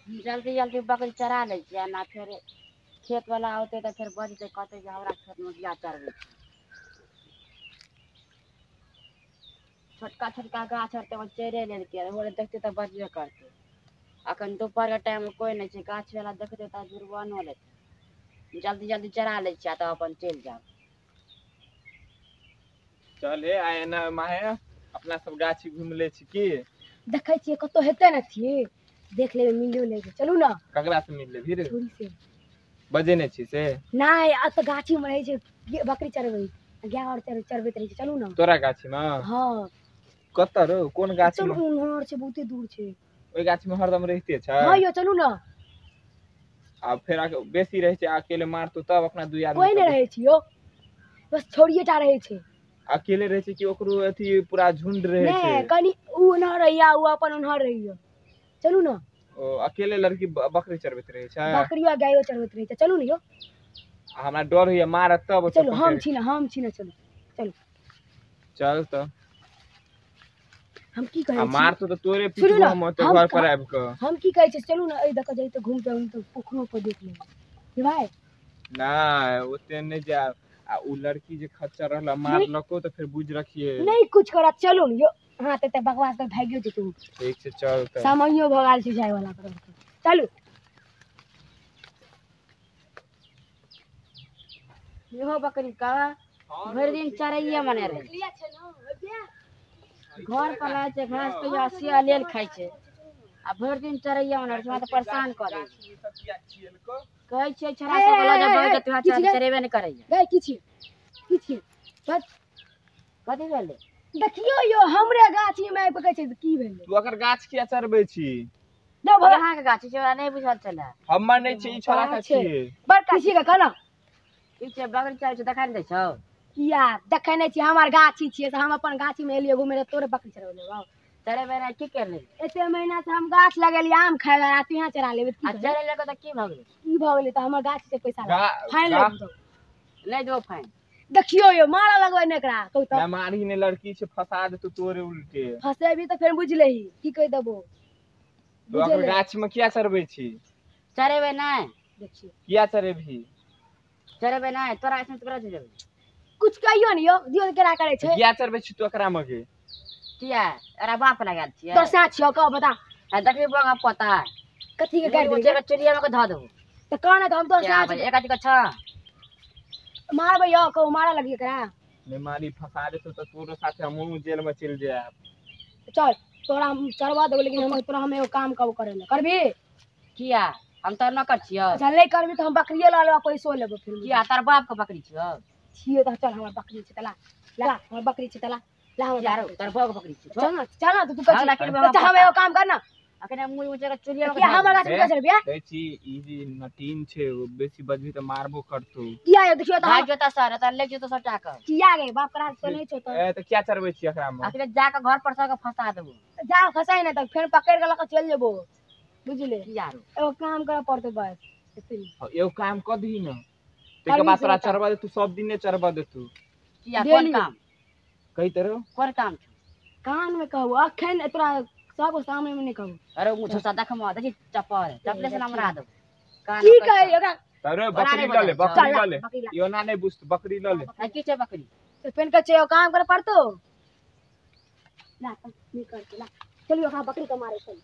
जल्दी जल्दी बकरी चरा लै छियै ना फेर खेत वाला औतै तऽ फेर बजतै कहतै जे हमरा खेतमे बिया चरबै छै। छोटका छोटका गाछ आर तऽ चरे लेलकै, ओ देखतै तऽ बजबे करतै। अखन दुपहरके टाइममे कोइ नहि छै, गाछ वाला देखतै तऽ जुर्मानो लेतै। जल्दी जल्दी चरा लै छियै तब अपन चलि जायब। चल हे आइ एना माहे अपना सब गाछी घुमि लै छी की? देखै छियै कतौ हेतै ने अथी, देख लेबै मिलियो लेबै। चलू ने। ककरा से मिल लेबही रे? छोरी से। बजे नहि छी से? नहि, एतऽ गाछी मे रहै छै, बकरी चरबै, गाय आर चरबैत रहै छै। चलू ने। तोरा गाछी मे? हँ। कतऽ रौ, कोन गाछी मे? चलू उम्हर छै, बहुते दूर छै। ओहि गाछी मे हरदम रहिते छै? हँ यौ, चलू ने। आ फेर बेसी रहै छै, अकेले मारतौ तब अपना दुई आदमी। कोइ नहि रहै छै यौ, बस छोड़िए टा रहै छै। अकेले रहै छै कि ओकरो अथी पूरा झुंड रहै छै? नहि, कनि उ ओन्हर रहैया, उ अपन ओन्हर रहैया। चलू ने। ओ अकेले लड़की बकरी चरबैत रहै छै? बकरियो आ गायो चरबैत रहै छै। चलू ने यौ। आ हमरा डर होइया मारत तब। चलू, हम छी ने, हम छी ने, चलू चलू। चल तऽ। हम की कहै छी? मारतौ तऽ तोरे पीछू हम ओते घर पर आबि कऽ। हम की कहै छी, चलू ने एहि दऽ कऽ जइते घूमते तऽ पोखरो पर देख लेबै भाइ। नहि, ओते नहि जायब। आ उ लड़की जे खच्चर रहल मारलको तऽ फेर बुझि रखिए। नहि कुछ करत, चलू ने यौ। हाँ तऽ बकवास तऽ भागियो जेतौ। ठीक छै चल तऽ। समयो भऽ गेल छै जाय वाला। चलू। इहो बकरी का भरि दिन चरैये मने रहै, घर पर रहै छै, घास के सिया लेल खाइ छै आ भरि दिन चरैये मने रहै छै। तऽ परेशान कऽ दै छै। कहै छियै छोड़ा सब लऽ जा बगल के, चरेबे नहि करैया। गै की छियै, की छियै? कथी भेलै? देखियौ यौ, हमरे गाछी मे आबि कऽ कहै छै की भेलै? तू अकर गाछ किया चरबै छी? अहाँके गाछी छै, हमरा नहि बुझल छलै। हमर नहि छै, ई छोड़ा के छियै। बड़का छियै कहना। की छै बकरी चरै छै, देखाइ नहि दै छौ? किया देखै नहि छियै? हमर गाछी छियै तऽ हम अपन गाछी मे एलियै घुमै लए, तोरे बकरी चरबै लेबौ? चरेबै नहि की कर लेबै? एते महीना से हम गाछ लगेलियै आम खाय लए, आ तू यहाँ चरा लेबै? आ चरे लेबै तऽ की भऽ गेलै? की भऽ गेलै तऽ हमर गाछी से पैसा फाइन लेबै? नहि देबौ फाइन। देखियौ यौ, मारऽ लगबै ने एकरा। कहू तऽ। नहि मारही ने, लड़की छै, फंसा देतौ तोरे उल्टे। फंसेबी तऽ फेर बुझि लेही की कहि देबौ। तू अकर गाछ मे किया चरबै छी? चरेबै नहि। देखियौ किया चरेबही? चरेबै नहि, तोरा ऐसन तोरा चरेबै। कुछ कहियो ने यौ, दियौ केना करै छै। किया चरबै छी तू एकरा मे गे? किया एकरा बाप लगायल छियै? तोर साथ छियौ, कह बता। आ देखबी बंगा पोता कथी के गाड़ि देबै? चुलिया मे के धऽ देबौ। तऽ कहना तऽ हम तोर साथ एक आदमी के छ मारबै यौ, कहू मारऽ लगियै एकरा? नहि मारी, फंसा देतौ तऽ तोरो साथे हमहूँ जेल मे चलि जायब। चल तोरा हम चरवा देबौ, लेकिन हम तोरा हम एगो काम कहबो करै लए, करबही? किया हम तोर नौकर छियौ? अच्छा नहि करबही तऽ हम बकरिये लऽ लेबौ, पैसो लेबौ फिर। किया तार बाप के बकरी छियौ? छियै तऽ चल, हमर बकरी छै तऽ ला, ला हमर बकरी छै तऽ ला, ला हमर बकरी। तोर बाप के बकरी छै? चल ना, चल ना, तू कहै छी। अच्छा हम एगो काम कर ना, अखने मुँह ऊँचा चुलिया मे हमर गाछ मे चलबिया। कहै छी ई जे नटीन छै, ओ बेसी बजबी तऽ मारबो करतौ। किया यौ? देखियौ तऽ भाग जेतौ सर, एतऽ ले जेतौ सबटा के। किया गे, बाप करा तऽ नहि छौ तऽ? ए तऽ किया चरबै छी एकरा मे? अखने जा कऽ घर पर सबके फंसा देबौ। जा फंसाइ ने तऽ फेर पकड़ि कऽ लऽ कऽ चलि जेबौ, बुझले? किया रो? एगो काम करऽ पड़तौ बस। एगो काम कऽ दही ने, ताहिके बाद तोरा चरबा देतौ, सब दिन नहि चरबा देतौ। किया, कोन काम? कहि तऽ रौ। कोन काम छौ? कान मे कहू, अखन तोरा सबके सामने मे नहि कहू। अरे मुँह से देखम, देखी चप्पल चप्पले से हमरा देबौ। की कहै ओकरा? अरे बकरी लऽ ले, बकरी लऽ ले, इहो ना नहि बुझतौ, बकरी लऽ ले। की छै बकरी? तऽ फेर कहै छै एगो काम करऽ पड़तौ। ला नहि करतौ, ला चलियौ ओकरा बकरी के मारै। चल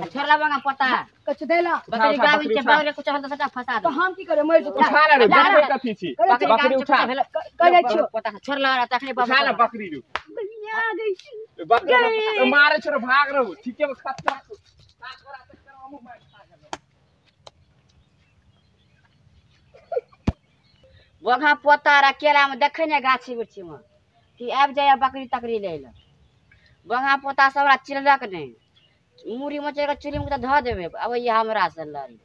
छोड़ला बंगा पोता कछु देला बकरी गावी छै, बकरी कुछ हल तऽ सबटा फंसा तऽ हम की करबै? मरि जेतौ। उठा ना रे, देखबै कथी छी? बकरी उठा। कह जाइ छियौ पोता, छोड़ला तखने उठा ना बकरी रू। आ गई बकरी मारे छोड़, भाग रहू ठीके में खतरा छौ। बघा पोता रा केला में देखै ने गाछी वृक्षी में कि आबि जाइए बकरी तकरी लै लए। बघा पोता सब हमरा चिल्लक नहि, मूड़ी मचैर कऽ चुल्ही मे धऽ देबै, अबैया हमरा से लड़ी।